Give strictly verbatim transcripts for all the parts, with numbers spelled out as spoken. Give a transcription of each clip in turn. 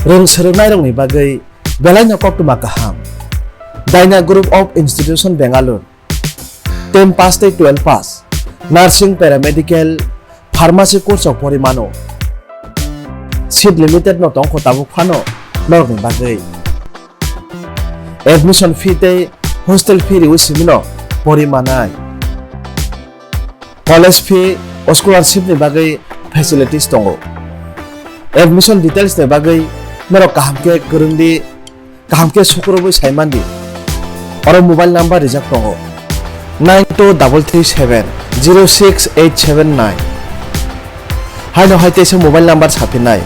Rwng swrwngnairokni bagwi belaino koktwma kaham. Dyna Group of Institution Bangalore. Ten pass tei twelve pass, nursing, paramedical, pharmacy course rok pori mano. Seat limited no tongkho tabuk phano norokni bagwi. Admission fee tei hostel fee riwi simino pori manai. College fee o scholarship ni bagwi facilities tongo. Admission details ni bagwi norok kaham khe kwrwng di. Kaham khe sukurubui sai mandi. Oro mobile number rijak tongo, nine two double three seven zero six eight seven nine. Haino hai teisa mobile number saphinai,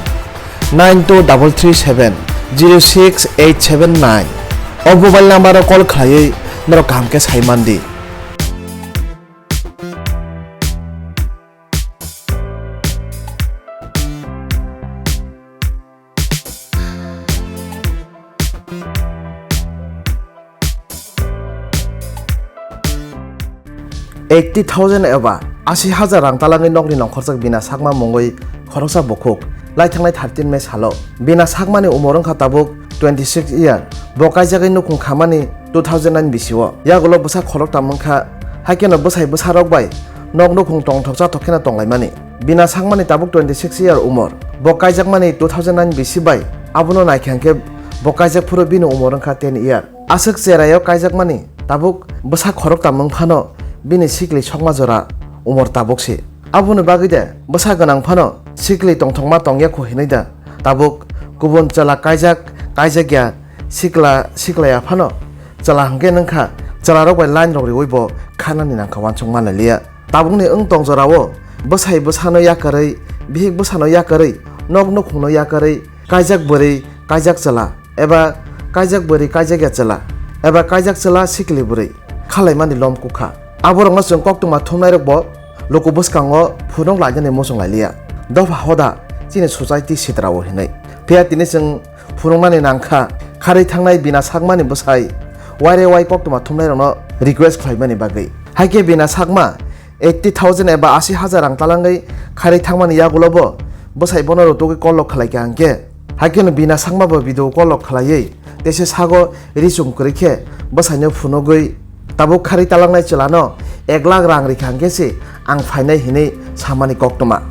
nine two double three seven zero six eight seven nine. O mobile number o call khlaiwi norok kaham khe sai mandi. Eighty thousand eba asi hajar rang talangwi nokni nongkhorjak Bina Chakma mungwi khoroksa bukhuk lai thangnai thirteen May salo. Bina Chakmani umor wngkha tabuk twenty six year. Bo kaijagwi nukhung khamani two thousand nine bisio. Yagulo bwsa khoroktham wngkha, haikheno bwsai bwsarok bai nok nukhung tongthok chathok kheno tonglaimani. Bina Chakmani tabuk twenty six year umor. Bo kaijakmani two thousand nine bisi bai. Abono naikha hwnkhe bo kaijak phuru bini umor wngkha ten year. Aswk cheraio kaijakmani tabuk bwsa khoroktham wng phano bini sikli sokma jora umor tabuk se. Aboni bagwi de bwsa gwnang phano sikli tongthokma tongya kho hinwi da tabuk kubun chwla kaijak, kaijakya, sikla, siklaya phano chwla hwnkhe nwngkha chwlarok bai line rok riwi bo khanani nangkha uansuk manlaiya. Tabukni wng tong jorao bwsai bwsano yakarwi, bihik bwsano yakarwi, nok nukhungno yakarwi, kaijak bwrwi, kaijak chwla, eba kaijak bwrwi, kaijakya chwla, eba kaijak chwla sikli bwrwi khalaimani lom kukha. Aborokno chwng koktwma thumnairokbo luku bwskango phunuk lainani muchung lailiya. Dopha hoda chini society sitrao hinwi. Phiya tini chwng phunuknani nangkha, kharwi thangnai Bina Chakmani bwsai waire wai koktwma thumnairokno request khlaimani bagwi. Haikhe Bina Chakma eighty thousand eba asi hajar rang talangwi kharwi thangmani yagulobo bwsai bono rutugwi call rok khlaikha hwnkhe, haikheno Bina Chakma bo video call rok khlaiwi teisa sago ri chum kwrwi khe bwsaino phunugwi tabuk kharwi talangnai chwlano ek lakh rang rikha hwnkhe se ang phainai hinwi samani koktwma.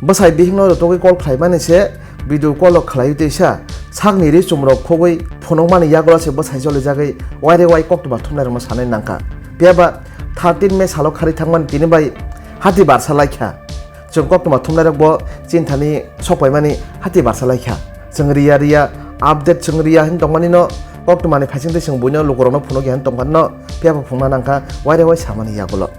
Bwsai bihikno rutugwi call khlaimani se video call rok khlaiwi teisa sakni ri chum rok khogwi phunukmani yagulo se bwsai jolijagwi waire wai koktwma thumnairokno sanai nangkha. Phiyaba thirteen May salo kharwi thangmani tini bai hati barsa laikha. Chwng koktwma thumnairokbo chini thani sokpaimani hati barsa laikha. Chwng riya riya, update chwng riya hin tongmanino koktwmani phaisingtwi chwng buino lukurokno phunukya hin tongkha no phiyaba phungna nangkha waire wai samani yagulo.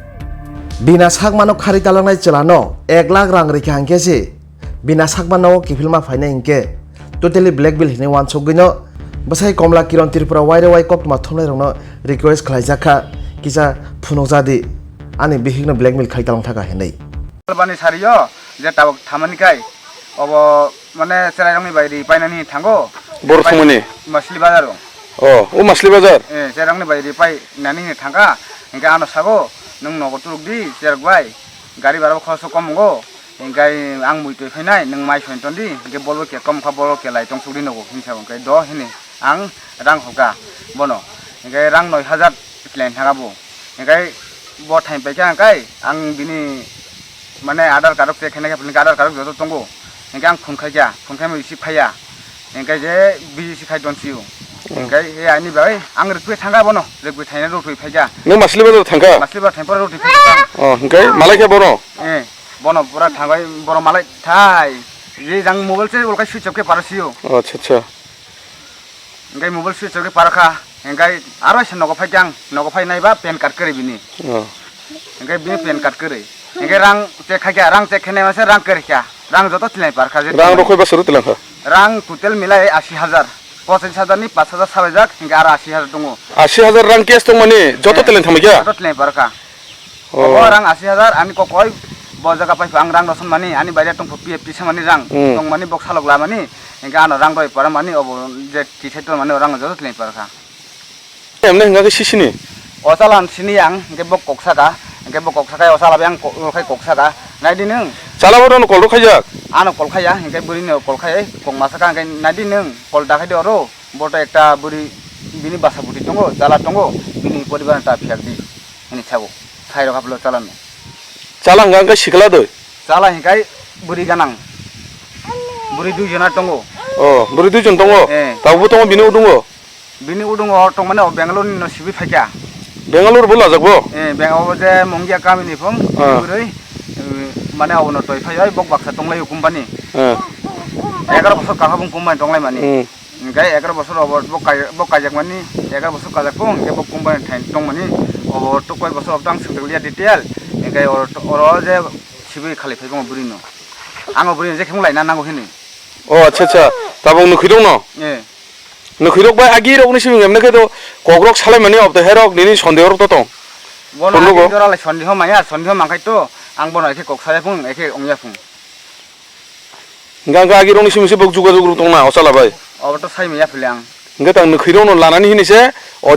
Bina Chakmano kharwi talangnai chwlano ek lakh rang rikha hwnkhe se Bina Chakmano kiphilma phainai hwnkhe totally blackmail hinwi uansukgwino bwsai Komla Kiron Tripura waire wai koktwma thumnairokno request khlaijakha, kisa phunukjadi, ani bihikno blackmail khai talong thaka hinwi. Bani sario je tabuk thamani kai obo mane cherairokni bai ri painani thango. Bor thumani? Masli bazar o. Oh, o Masli bazar? Eh, cherairokni bai ri painani thangkha, hingke ano sago, "Nwng nogo turuk di, cherok bai, gari bara bo khoroksa kom wngo." Hingke ang mui twi phainai, nwng mai soi ton di, hingke bolo ke kom kha, bolo ke lai tong suk di nogo, hinwi sa hingke do hini ang rang hoka bono, hingke rang noi hajar klen thaka bo, hingke bo thaim paikha hingke ang bini mane Aadhaar card rok check khainai khe, hingke Aadhaar card rok joto tongo, hingke ang phone khaikha, phone khaima receive khaiya. Hingke je busy se khai don sio. Hmm. Hingke e ani bai ang rikpui thangkha bono, rikpui thaina rotwi phaikha. Nwng Masli bazar thangkha? Masli bazar thangpora rotwi phaikha. Oh, hingke malai khe bono? Eh, bono pura thangbai, bono malai thai. Je jang mobile se ulkai switch off khe paro sio. Oh, acha, acha. Hingke mobile switch off khe paro kha. Hingke aro se nogo phaikha ang, nogo phainai ba pan card kwrwi bini. Oh. Hingke bini pan card kwrwi. Hingke rang check khaikha, rang check khainai masa rang kwrwi kha. Rang joto tilai parkha je. Rang rok khoi basuru tilang kha? Rang total milai asi hajar. Pochis hajar ni pas hajar sabaijak, hingke aro asi hajar tongo. Asi hajar rang cash tongmani joto, eh, tilai thangbaikha? Joto tilai parkha. Oh. Obo rang asi hajar ani kokoi bo jaga paipha ang rang roson mani, ani baire tongpha P F T samani rang, hmm, tongmani bok salok lamani, hingke ano rang roi para mani obo je tisai tongmani rang joto tilai parkha. Emne hingka khe sisini? O chala sini ang, hingke bo kok saka, hingke bo kok saka, o chala bai ang ko-, o khai kok saka. Nai di nwng, Chala bo nono call rok khaijak? Ano call khaiya, hinkhe bwrwi no call khai, kok masa ka hinkhe naidi nwng call da khaidi oro, bo to ekta bwrwi bini basa bwtwi tongo, chala tongo, bini poribar no ta phiyak di, hini sabo, sai rok haplo chala no. Chala hwnkha hwnkhe sikla doi? Chala hinkhe bwrwi ganang, bwrwi dui jona tongo. Oh, bwrwi dui jon tongo? Eh. Tabukbo tongo bini udungo? Bini udungo tongmani o Bangalore ni no sibi phaikha. Bangalore bo lajak bo? Eh, Bang-, o je Mongia kami ni phung, Ah. Bwrwi, eh, mane obono toi phai, oi bok baksa tonglai o company. Ah. Egaroh bosor kakha bung company tonglai mani. Hmm. Hinkhe egaroh bosor obo bok kai-, bok kaijakmani, egaroh bosor kaijakpung, hinkhe bok company thain tongmani, obo to koi bosor obo to ang swngchuk liya detail, hinkhe oro, oro je sibi khali phai bung bwrwi no. Ang o bwrwi no je khemung laina nango hini. Oh, acha, acha. Tabuk nwkhwi dong no? Eh. Nwkhwirok bai agirokni simi emne khe to kokrok salaimani obtwi hairok nini sondeho rok to tong. Bono Phunukgo. Agi jora lai sondeho maya, sondeho mankhai to ang bono ekhe kok saya phung, ekhe ongya phung. Hingkha hingkha agirokni simi se bok jugajug rok tongna o chala bai. Obo to sai maya phile ang. Hingkhe tang nwkhwirokno lanani hini se o